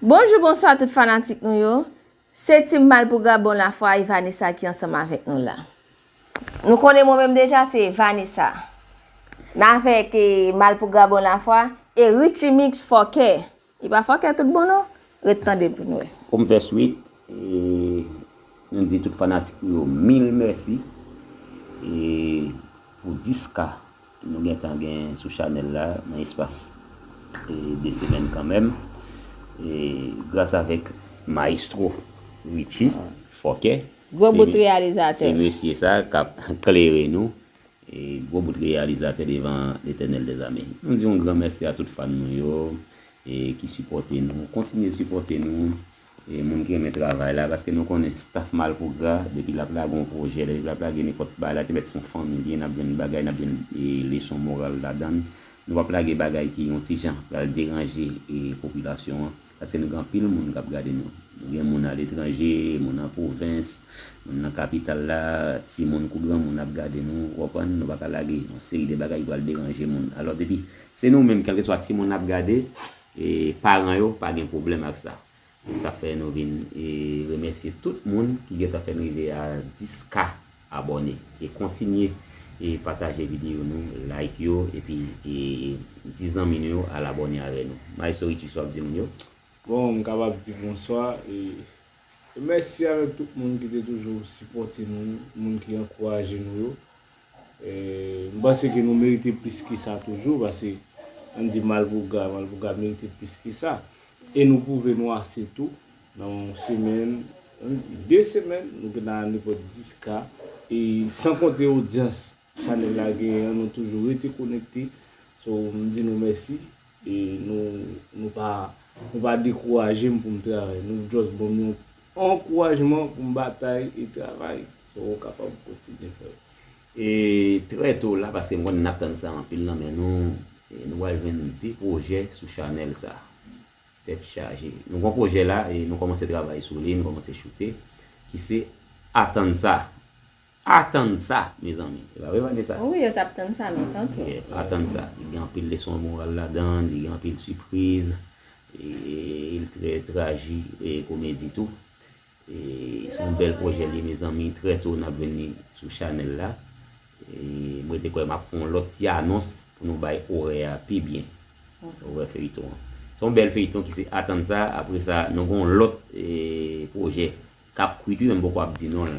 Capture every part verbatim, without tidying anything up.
Bonjou, bonswa tout fanatik nou yo. Se Team Malpougra Bon Lafwa e Vanessa ki ansanm avèk nou la. Nou konnen mwen menm deja se Vanessa. N avèk eh, Malpougra Bon Lafwa e Richie Mix Fòkè. Li pa fòkè tout bon non. Ret tande pou nou wè. Pou m fè swit, e, nou di tout fanatik yo mil mèsi e, pou dis K nou gentan gen sou chanèl la nan espas e, de semèn kanmenm. E, gras avèk Maestro Richie Fòkè. Gwo bout reyalizatè. Se mesye sa k ap klere nou. E, gwo bout reyalizatè devan Letènèl dèzame. Nou di yon gran mèsi a tout fan nou yo e, ki sipòte nou. Kontinye sipòte nou. E, moun ki renmen travay la, paske nou konnen staff Malpougra, depi l ap lage yon pwojè, depi l ap lage nenpòt bagay la, te mèt se yon fanmi li ye, n ap jwenn bagay, n ap jwenn e, leson moral ladan l. Nou p ap lage bagay ki yon ti jan pral deranje e, popilasyon an. Paske nou gen anpil moun k ap gade nou. Nou gen moun aletranje, moun an pwovens, moun nan kapital la, timoun kou granmoun ap gade nou, ou konprann? Nou pa ka lage yon seri de bagay ki pral deranje moun. Alò, depi se nou menm, kèlkeswa timoun ap gade, e paran yo pa gen pwoblèm ak sa. E sa fè nou vin e remèsye tout moun ki gentan fè n rive a dis K abòne. E kontinye e pataje videyo nou, like yo, epi e di zanmi nou yo al abòne avè nou. Maestro Richie, sa w ap di moun yo? Bon, m kapab di bonswa e, e mèsi avèk tout moun ki te toujou sipòte nou, moun ki ankouraje nou yo. E, m panse ke nou merite plis ki sa toujou, paske ann di Malpougra, Malpougra merite plis ki sa. E nou pwouve nou ase tou, nan yon semèn, ann di de semèn, nou gentan a nenpòt dis K, e san konte odyans chanèl la genyen an, nou toujou rete konekte. So, m di nou mèsi. E nou, nou pa, nou pa dekouraje m pou m travay. Nou just ban m yon ankourajman pou m batay e travay. So, ou kapab kontinye fè l. E trè to la, paske m konnen n ap tann sa anpil nan men nou. E nou pral jwenn de pwojè sou chanèl sa. Tèt chaje. Nou gon pwojè la, e nou kòmanse travay sou li, nou kòmanse choute, ki se Atann sa. Atann sa, mezanmi. E pa vre, Vanessa? Wi, yo t ap tann sa lontan tou. Yeah, atann sa. Li gen anpil leson moral ladan l, li gen anpil sipriz, e li trè traji e komedi tou. E se yon bèl pwojè li ye, mezanmi. Trè to n ap jwenn li sou chanèl la. E mwen te kwè m ap fè yon lòt ti anons pou nou bay orè a pi byen. Orè feyton an. Se yon bèl feyton ki se Atann sa. Apre sa, nou gen yon lòt e, pwojè k ap kwit wi, men m poko ap di non l.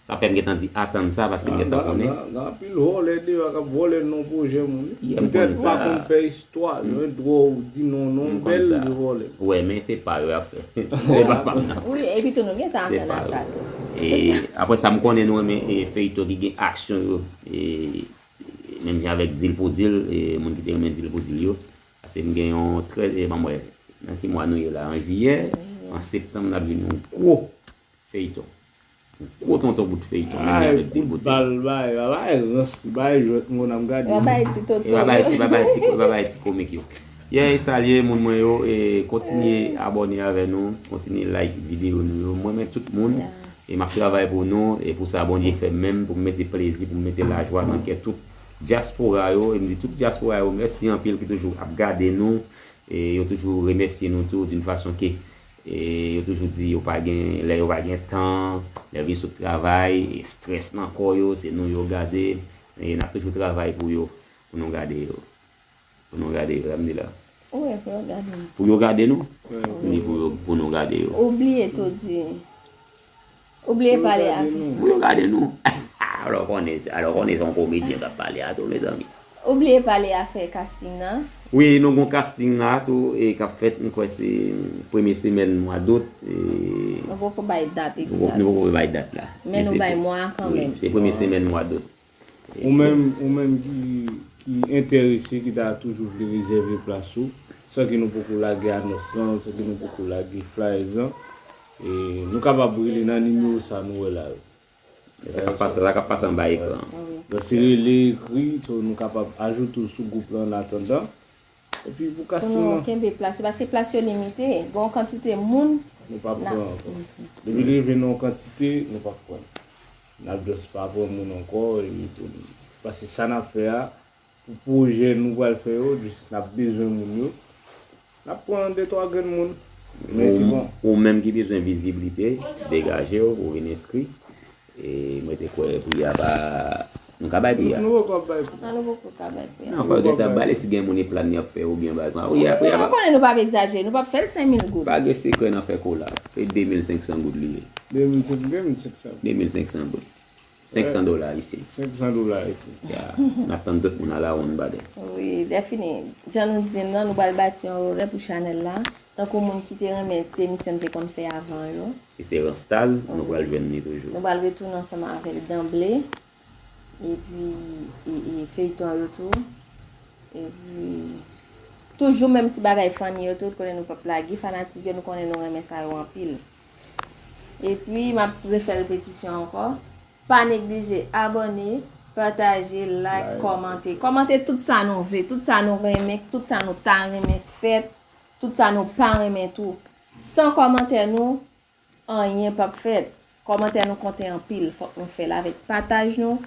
Sa fè m gentan di atann sa, paske m gentan konnen. Gen anpil vòlè deyò k ap vòlè non pwojè moun wi. Poutèt yo pa konn fè istwa, yo gen dwa di non, non bèl, yo vòlè. Wi, men se pa yo y ap fè. Se pa pa m nan. Wi, epi tou nou gentan atann a sa tou. E, apre sa, m konnen nou renmen e, feyton ki gen aksyon yo. E, menm jan avèk Dil pou Dil, e, moun ki te renmen Dil pou Dil yo. Paske m gen yon trè, e, ban m wè, nan ki mwa nou ye la? An jiyè, an septanm, n ap jwenn yon gwo feyton. Yon gwo tonton bout feyton, menm jan avèk Dil pou Dil. Bal, bay, bay rans, bay jwèt, m konn ap gade. Yo bay ti toto. E pa bay, e pa bay ti, e pa bay ti komik yo. Yeah, e salye moun mwen yo, e kontinye abòne avè nou, kontinye like videyo nou yo. Mwen renmen tout moun, e m ap travay pou nou, e pou sa Bondye fè m menm, pou m mete plezi, pou m mete lajwa nan kè tout dyaspora yo, e m di tout dyaspora yo mèsi anpil ki toujou ap gade nou, e yo toujou remèsye nou tou d'une façon ke E yo toujou di yo pa gen, lè yo pa gen tan, lè yo vin sot travay, e strès nan kò yo, se nou yo gade, e n ap toujou travay pou yo, pou nou gade yo. Pou nou gade yo, sa m di la. Wi, pou yo gade nou. Pou yo gade nou? Wi. Pou yo, pou nou gade yo. Ou bliye tou di. Ou bliye pale a. Pou yo gade nou. Alò konnen, alò konnen se yon komedyen k ap pale a tou, mezanmi. Ou bliye pale afè casting nan? Wi, nou gon casting la tou e k ap fèt, m kwè se premye semèn mwa dout. E, nou poko bay dat egzak. Nou poko bay dat la. Men nou bay mwa an kanmenm. Wi, se premye semèn mwa dout. Ou menm, ou menm ki, ki enterese, ki ta toujou vle rezève plas ou, san ke nou poko lage anons lan, san ke nou poko lage flyers lan, e, nou kapab rele nan nimewo sa nou wè la yo. Sa k ap pase, sa k ap pase anba ekran an. Donk, se rele, ekri, so, nou kapab ajoute w sou gwoup lan annatandan. Epi pou casting lan. Pou nou kenbe plas yo, paske plas yo limite, gen yon kantite moun. Nou p ap pran ankò. Depi l rive nan yon kantite, nou p ap pran. N ap just pa pran moun ankò, e nou tounen. Paske sa n ap fè a, pou pwojè nou pral fè yo, jis n ap bezwen moun yo. N ap pran de twa grenn moun. Mèsi bon. Ou menm ki bezwen viziblite, degaje w pou vin enskri. E mwen te kwè pri a pa. Nou ka bay pri a. Nou poko ap bay pri. Non, nou poko ka bay pri a. Non, fò yo gentan ba l si gen moun e plan y ap fè oubyen bagay. Wi, apre a. Nou konnen nou p ap egzajere, nou p ap fè l senk mil goud. Pa gen sekrè nan fè kolab. E de mil senk san goud li ye. De mil senk, de mil senk san. De mil senk san goud. Senk san dola ayisyen. Senk san dola ayisyen. Ya, n ap tann tout moun a la wonn badè. Wi, lè fini. Jan nou di l lan, nou pral bati yon orè pou chanèl la. Tankou moun ki te renmen ti emisyon n te konn fè avan yo. E se Ranstaz, nou pral jwenn li toujou. Nou pral retounen ansanm avè l danble. Epi, e, e feyton yo tou. Epi, toujou menm ti bagay funny yo tou, konnen nou p ap lage fanatik yo, nou konnen nou renmen sa yo anpil. Epi, m ap refè repetisyon ankò. Pa neglije abòne, pataje, like, kòmante. Kòmante tout sa nou vle, tout sa nou renmen, tout sa nou ta renmen k fèt, tout sa nou pa renmen tou. San kòmantè nou, anyen p ap fèt. Kòmantè nou konte anpil, fòk nou fè l avèk pataj nou,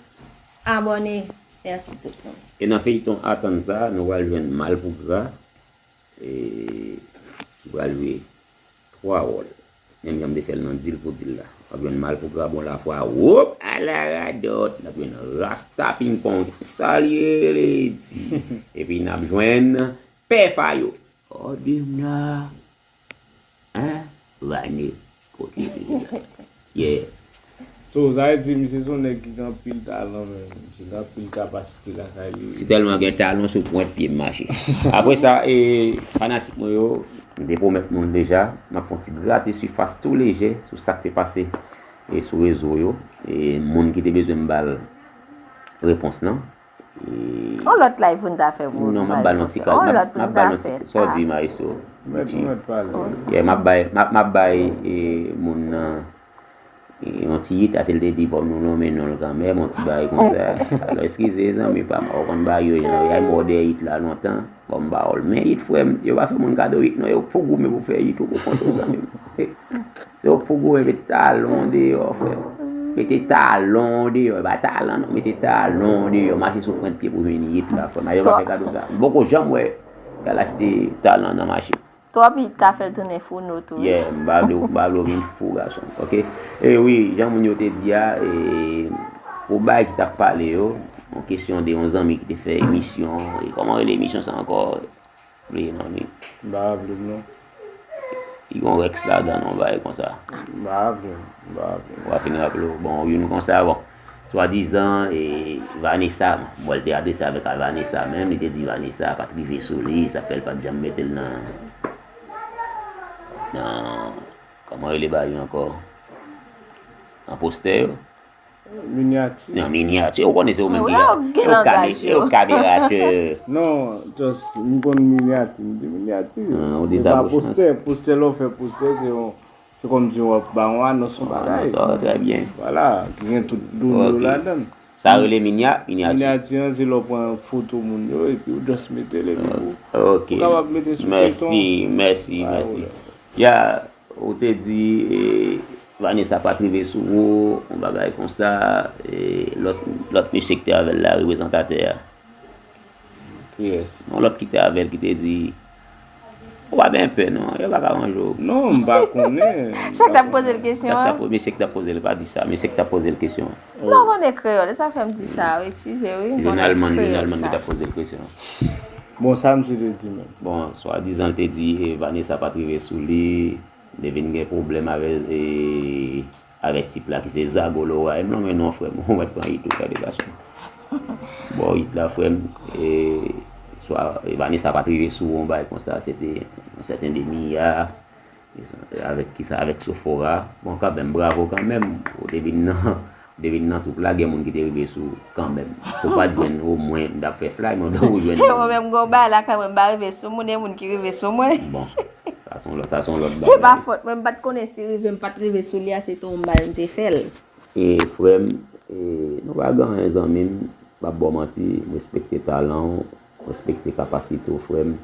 abòne. Mèsi tout moun. E nan feyton Atann sa, nou pral jwenn Malpougra, e, ki pral jwe twa wòl. Menm jan m te fè l nan Dil pou Dil la. W ap jwenn Malpougra bon lafwa, woup, ala radòt. N ap jwenn Rasta Pingpong, salye Ledi. Epi n ap jwenn Pè Fayo. Odemna. Hein? Vane. Kote li ye la? Yeah. So, sa vle di, misye se yon nèg ki gen anpil talan, men. Misye gen anpil kapasite lakay li. Si tèlman gen talan, sou pwent pye m mache. Apre sa, e, fanatik mwen yo, m te pwomèt nou l deja, m ap fè yon ti grate sifas tou lejè sou sa k te pase, e, sou rezo yo. E, moun ki te bezwen m ba l repons lan. E, yon lòt live pou n ta fè pou non, m ap ba l yon ti kal. Yon lòt pou n ta fè. Sa w di, maestro? Mèt, mèt pale. Yeah, m ap bay, m ap, m ap bay, e, moun nan, e, yon ti yit, ase l te di fò nou nonmen non l kanmenm, yon ti bagay konsa. Alò, eskize, zanmi pa m, ou konn bagay yo jan yo, y al mòde yit la lontan. Bon, m ba w l. Men yit, frè m, yo pa fè moun kado yit, non, yo pou goumen pou fè yit, ou konprann, zanmi m. Yo pou goumen, mete talon deyò, frè m. Mete talon deyò, e pa talan, non, mete talon deyò. Mache sou pwent pye pou jwenn yit la, frè m. Yo pa fè kado sa. M poko janm wè y al achte talan nan mache. Twòp yit ka fè l tounen founo tou, wi. Yeah, m pa vle w, m pa vle w vin fou, gason. Oke? E wi, jan moun yo te di a, e, pou bagay ki t ap pale yo, yon kesyon de yon zanmi ki te fè emisyon, e kòman rele emisyon sa ankò? Bliye non li. M pa raple m non. Li gon Rex ladan l, yon bagay konsa. M pa raple m, m pa raple m. W a fin raple w. Bon, youn konsa, bon. Swadizan, e, Vanessa, bon, l te adrese avèk a Vanessa menm, li te di Vanessa pa t rive sou li, sa fè l pa t janm mete l nan, nan, kòman rele bagay yo ankò? Nan postè yo? Minyati. Nan minyati. Ou konnen se ou menm ki gen langaj yo. E ou kameratè. Non, just, m konn minyati, m di minyati. Ou di sa bouch mwen. Postè, postè, lè w fè postè, se yon, se kòmsi w ap ba yon anons yon bagay. Anons, trè byen. Vwala, ki gen tout doulè yo ladan l. Sa rele minya-, minyati. Minyati an, se lè w pran foto moun yo, epi w just mete l, epi ou, ou kapab mete sou feyton. Mèsi, mèsi, mèsi. Ya, ou te di, e, Vanessa pa t rive sou ou, yon bagay konsa, e, lòt, lòt mesye ki te avè l la, reprezantatè a. Kiyès? Yon lòt ki te avè l ki te di, ou pa byen pè non, yo pa ka ranje w. Non, m pa konnen. Sa k t ap poze l kesyon an? Sa k t ap po-, mesye ki t ap poze l, pa di sa, mesye ki t ap poze l kesyon an. Non, w konnen kreyòl, e sa fè m di sa, wi, eskize, wi, m konnen kreyòl sa. Jounalman, jounalman ki t ap poze l kesyon an. Bon, sa misye te di menm? Bon, swadizan l te di, e, Vanessa pa t rive sou li, li vin gen pwoblèm avè, e, avèk tip la ki se Zago Lora. E m lonmen non, frè m, ou mèt pran it ou, gade gason. Bon, it la, frè m, e, swa, e, Vanessa pa t rive sou ou, yon bagay konsa, se te yon sèten Demiya, e, avèk kisa, avèk Sofora. Bon, kanmenm, bravo kanmenm, ou te vin nan, ou te vin nan twoup la, gen moun ki te rive sou ou kanmenm. Si w pa t jwenn omwen, m t ap fè flay, men ou jwenn. E mwen menm, gon bagay lakay mwen, m pa rive sou moun, e moun ki rive sou mwen. Bon, sa se yon lòt, sa se yon lòt bagay. Se pa fòt mwen, m pa t konnen si rive, m pa t rive sou li a, se te yon bagay m te fè l. E frè m, e, nou pa gen anyen zanmi m, m p ap ba w manti, m respekte talan w, m respekte kapasite w, frè m.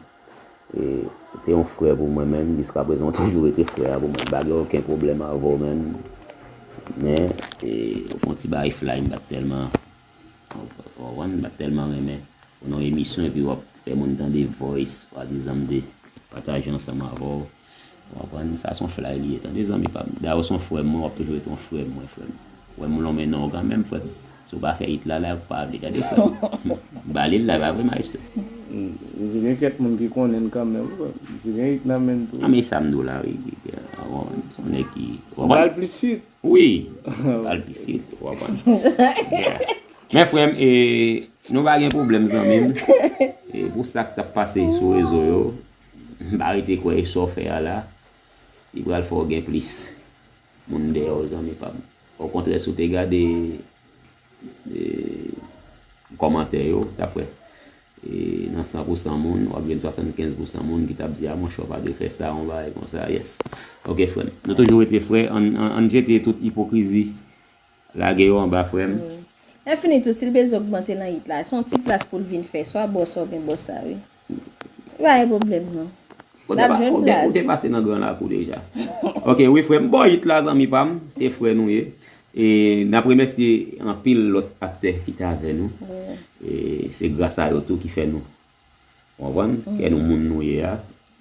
E, ou te yon frè pou mwen menm, jiskaprezan w toujou rete frè a pou mwen. M pa gen okenn pwoblèm avè w menm. Men, e, ou fè yon ti bagay flay, m pa t tèlman, w konprann, m pa t tèlman renmen. Ou nan emisyon epi w ap fè moun tande voice, swadizan m te pataje ansanm avè w. W konprann? Sa se yon fly li ye, tande, zanmi pa m. Dayè, w se yon frè m, mwen, w ap toujou rete yon frè m, mwen, frè m. Frè m, lonmen non w kanmenm, frè m. Si w pa fè hit la, la, ou pa vle tande, frè m. Ba li l la, pa vre, maestro? Misye gen kèk moun ki konnen l kanmenm, frè m. Misye gen hit nan men l tou. An, men sa m di w la, wi, wi, wi, w konprann? Se yon nèg ki, w konprann? Ba l plis hit. Wi, ba l plis hit, w konprann? Yeah. Men frè m, e, nou pa gen pwoblèm, zanmi m. E, pou sa k t ap pase sou rezo yo, m pa rete kwè e sa w fè a la, li pral fè w gen plis moun dèyè w, zanmi pa m. Okontrè, si w te gade, e, kòmantè yo, t ap wè, e, nan san pou san moun, w ap jwenn swasannkenz pou san moun ki t ap di, "A, monchè, w pa dwe fè sa, yon bagay konsa." Yes. Ok, frè m. Nou toujou rete frè, ann, ann, ann jete tout ipokrizi. Lage yo anba, frè m. Wi. Lè fini tou, si l bezwen ogmante nan hit la, se yon ti plas pou l vin fè, swa bò sa oubyen bò sa, wi. Pa gen pwoblèm, non. Ou te L ap pa-, jwenn ou te, ou te plas. Pase nan Gran Lakou deja. Ok, wi, frè m. Bò hit la, zanmi pa m, se frè nou ye. E n ap remèsye anpil lòt aktè ki te avè nou. Wi. E se gras a yo tou ki fè nou, w konprann? Kè nou moun nou ye a.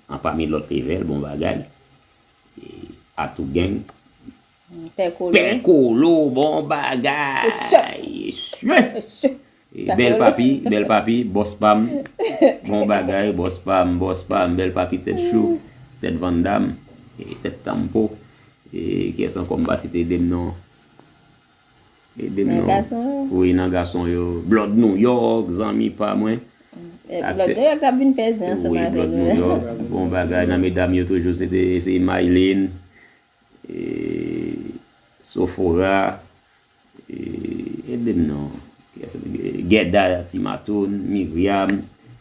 Anpami lòt levèl, bon bagay. E Atou Gang. Pè Kolo. Pè Kolo, bon bagay. Mesye. Mesye. Mesye. E Bèl Papi, Bèl Papi, bòs pa m. Bon bagay, bòs pa m, bòs pa m, Bèl Papi, tèt chou, tèt Van Damme, e tèt Tampo. E kiyès ankò m pa site, ede m non. Ede m non. Nan gason yo? Wi, nan gason yo. Blood New York, zanmi pa mwen. E, Blood New York t ap vin fè zen ansanm avè nou. Wi, Blood New York. Bon bagay nan medam yo toujou, se te, se Maylene, e, Sophora, e, ede m non. Kiyès, Geda, Timatoun, Miriam,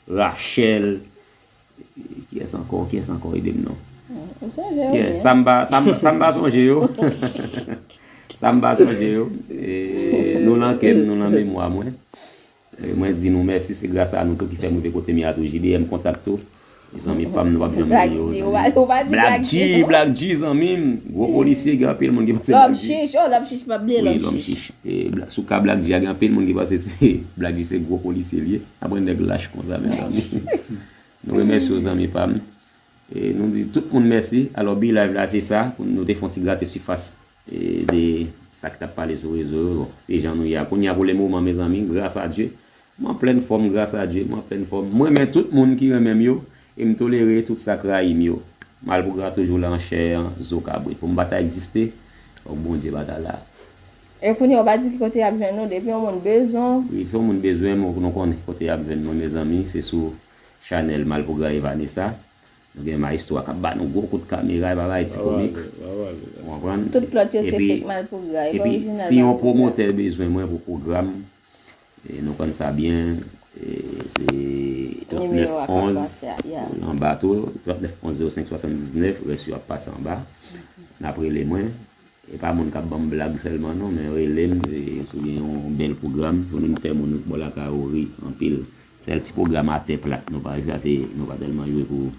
Rachel, e, kiyès ankò, kiyès ankò, ede m non. Ou sonje yo byen. Sa m pa, sa m, sa m pa sonje yo. Sa m pa sonje yo. E, nou nan kè m, nou nan memwa mwen. E, mwen di nou mèsi, se gras a nou tou ki fè m rive kote m ye a tou. J D M kontak tou. Zanmi pa m, nou p ap janm bliye yo, zanmi. Black G, Black G, zanmi m. Gwo polisye, gen anpil moun ki panse Black G. Lòm chich, oh, Lòm chich, pa bliye Lòm chich. Wi, Lòm chich. E, Bla-, sou ka Black G a, gen anpil moun ki panse se Black G se gwo polisye li ye. Apre nèg lach konsa, mezanmi. Nou remèsye w, zanmi pa m. E nou di tout moun mèsi. Alò, Be Live la, se sa. Pou nou te fè yon ti grate sifas, e, de sa ki t ap pale sou rezo yo. Bon, se jan nou ye a. Kounye a, pou le moman, mezanmi, gras a Dye, m an plèn fòm, gras a Dye, m an plèn fòm. M renmen tout moun ki renmen m yo, e m tolere tout sa k rayi m yo. Malpougra toujou la an chè an, zo kabrit. Pou m pa ta egziste, fòk Bondye pa ta la. E kounye a, w pa di ki kote y ap jwenn nou, depi yon moun bezwen w. Wi, si yon moun bezwen m, nou konnen kote y ap jwenn mwen, mezanmi, se sou chanèl Malpougra e Vanessa. Nou gen maestro a k ap ba nou gwo kout kamera, e pa bay ti komik. Ou konprann? Tout lòt yo se fake Malpougra, e pa orijinal Malpougra. Epi, si yon pwomotè bezwen mwen pou pwogram, e nou konn sa byen, e se trant nèf onz, anba tou, trant nèf onz zewo senk swasanndiznèf, rès yo ap pase anba. N ap rele mwen. E pa moun k ap ban m blag sèlman non, men rele m, e, si w gen yon bèl pwogram, pou nou fè moun bò lakay ou ri anpil. Sèl ti pwogram atè plat nou pa jwe, se nou pa tèlman jwe pou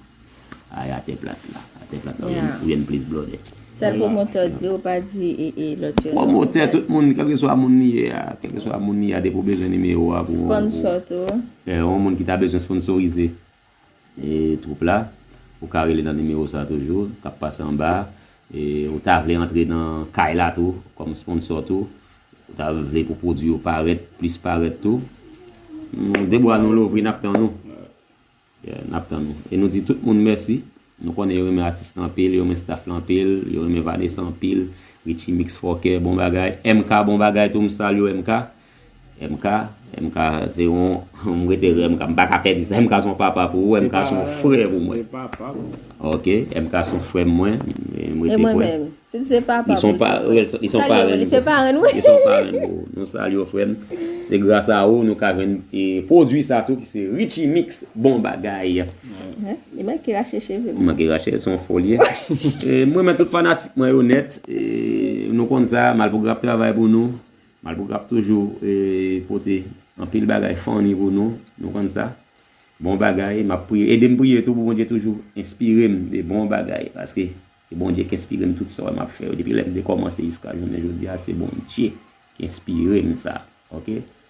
ay atè plat la. Atè plat la, ou jwenn, ou jwenn plis blòdè. Sèl pwomotè di ou pa di, e, e, lòt yo non. Pwomotè, tout moun, kèlkeswa moun li ye a, kèlkeswa moun li ye a, depi w bezwen nimewo a pou, sponsor tou. E, yon moun ki ta bezwen sponsorize e, twoup la, ou ka rele nan nimewo sa toujou, k ap pase anba a. E, ou ta vle antre nan kay la tou, kòm sponsor tou, ou ta vle pou pwodui yo parèt, plis parèt tou. Nou, de bra nou louvri, n ap tann ou. Yeah, n ap tann ou. E nou di tout moun mèsi. Nou konnen yo renmen atis lan anpil, yo renmen staff lan anpil, yo renmen Vanessa anpil, Richie Mix Fòkè, bon bagay. M K, bon bagay tou, m salye w, M K. M K, M K, se yon, m rete M K, m pa ka pèdi sa. M K se yon papa pou ou, M K se yon frè pou mwen. Se papa pou ou. Ok, M K se yon frè mwen, e, m rete kwè. E mwen menm, si l se papa pou ou, se frè. Li se yon parenn pou ou. Li se parenn pou ou. Nou salye w, frè m. Se gras a ou, nou ka jwenn, e, pwodui sa tou, ki se Richie Mix, bon bagay. Li manke rache cheve m. Manke rache, se yon foli. E, mwen, men tout fanatik mwen yo nèt, e, nou konn sa, Malpougra ap travay pou nou. Malpougra ap toujou, e, pote anpil bagay funny pou nou, nou konn sa. Bon bagay, m ap priye, ede m priye tou pou Bondye toujou enspire m de bon bagay, paske se Bondye ki enspire m tout sa w wè m ap fè yo. Depi lè m te kòmanse jiska jounen jodi a, se Bondye ki enspire m sa, ok?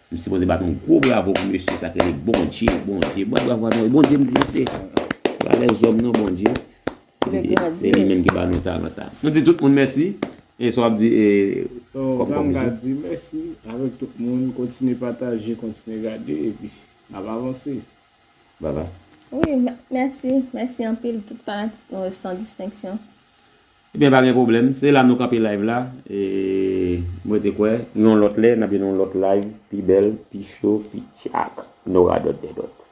M sipoze bat yon gwo bravo pou mesye sa k rele Bondye, Bondye. Bat bravo a Bondye, Bondye m di mesye. Se pa lèzòm non, Bondye. Se li menm ki ba nou talan sa. Nou di tout moun mèsi. E sa w ap di e, Bon, sa m ka di, mèsi avèk tout moun. Kontinye pataje, kontinye gade, epi n ap avanse. Baba. Wi, mèsi. Mèsi anpil tout fanatik nou yo san distenksyon. Ebyen, pa gen pwoblèm. Se la nou kanpe live la. E mwen te kwè, yon lòt lè, n ap jwenn yon lòt live, pi bèl, pi cho, pi tchak. Nora dòt dèdòt.